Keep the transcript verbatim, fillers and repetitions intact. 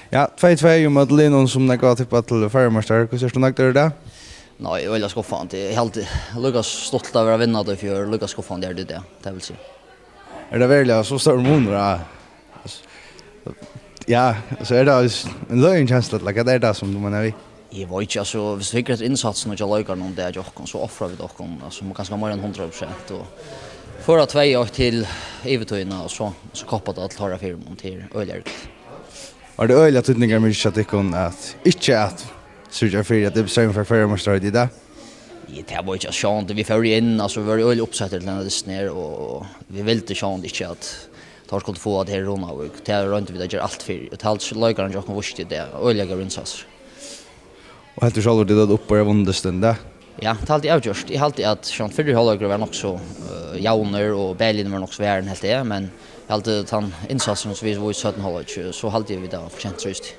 Ja, tvey tvey ímóti Linum, sum nógv hava tippað til føroyameistara. Hvussu ert tú nøgdur í dag? Nei, øgiliga skuffandi. Eg helt líka stuttligt at vera vinnandi í fjør, líka skuffandi er tað í dag, tað vil siga. Er tað veruliga so stórur munur á, altso, ja, altso, er tað ein løgin kensla, ella hvat er tað sum tú meinar við? Eg veit ikki, altso, viss tú hyggur eftir innsatsinum hjá leikarunum, tað er hjá okkum, so ofra vit okkum, altso, kanska meira enn hundrað prosent, og føra tvey eitt til yvirtíðina, og so, so koppar tað til teirra fyrimun, tað er øgiliga ergiligt. Var tað øgiliga týdningarmikið hjá tykkum at ikki at syrgja fyri, at Ibs Streymoy fekk føroyameistaraheitið í dag? Ja, tað var ikki sjón, vit fóru inn, altso, vit vóru øgiliga uppsettir til henda dystin her, og vit vildu sjón ikki at teir skuldu fáa tað her í Runavík. Tað royndu vit at gera alt fyri, og tað haldi eg leikararnir hjá okkum vístu í dag, øgiliga góðar innsatsir. Og heldur sjálvur, tit høvdu uppborið og vunnið dystin í dag? Ja, tað haldi eg avgjørt. Eg haldi, at sjón fyrri hálvleikur var nokk so, eh, javnur, og bæði liðini vóru nokk so varin, helt eg, men eg haldi, at tann innsatsin, sum vit vístu í seinna hálvleik, so haldi eg, vit hava fortjent trý stig.